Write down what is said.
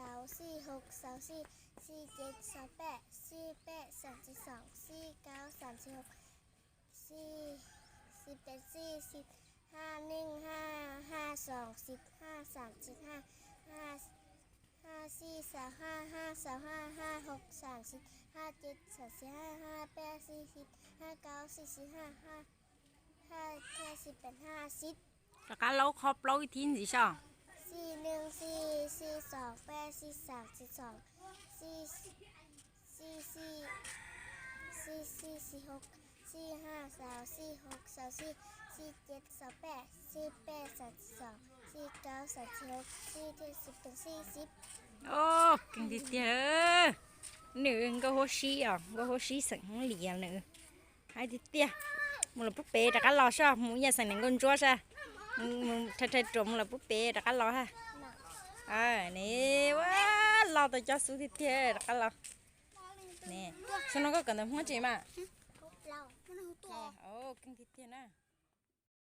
xaus xij, hauv xaus xij, xij cev xaus peb, xij peb xaus xij xoom, xij kaum xaus xij hauv, xij peb xij, xij haj neej haj, haj xoom xij haj, xaus xij haj, haj xij xaus haj, haj xaus haj, haj hauv xaus xij haj, cev xaus xij haj, haj peb xij xij, haj kaum xij xij haj, haj xij peb haj xij. Rov qab laub qhov plaub ib thib ntxiv saib. Xij neej xij, xij xoom peb, xij xaus xij xoom, xij xij, xij xij, xij hauv, xij haj xaus xij hauv xaus xij, xij cev xaus peb, xij peb xaus xij xoom, xij kaum xaus xij hauv, xij thiab xij peb xij xij. Keej tiag tiag. Nws nkauj huab sib os, nkauj huab sib xeem hoob lias nws. Hais tiag tiag. Mus lawm pub pem rov qab los saib, mus ib yam xeem niam nkauj ntsuab saib. Mus rhais rhais ruam mus lawm pub pem rov qab los ha. Ne, ua los tau cov xub tiag tiag rov qab los. Ne, xyoo no koj kawm ntawv Hmoob tsis mas? Keej tiag tiag na.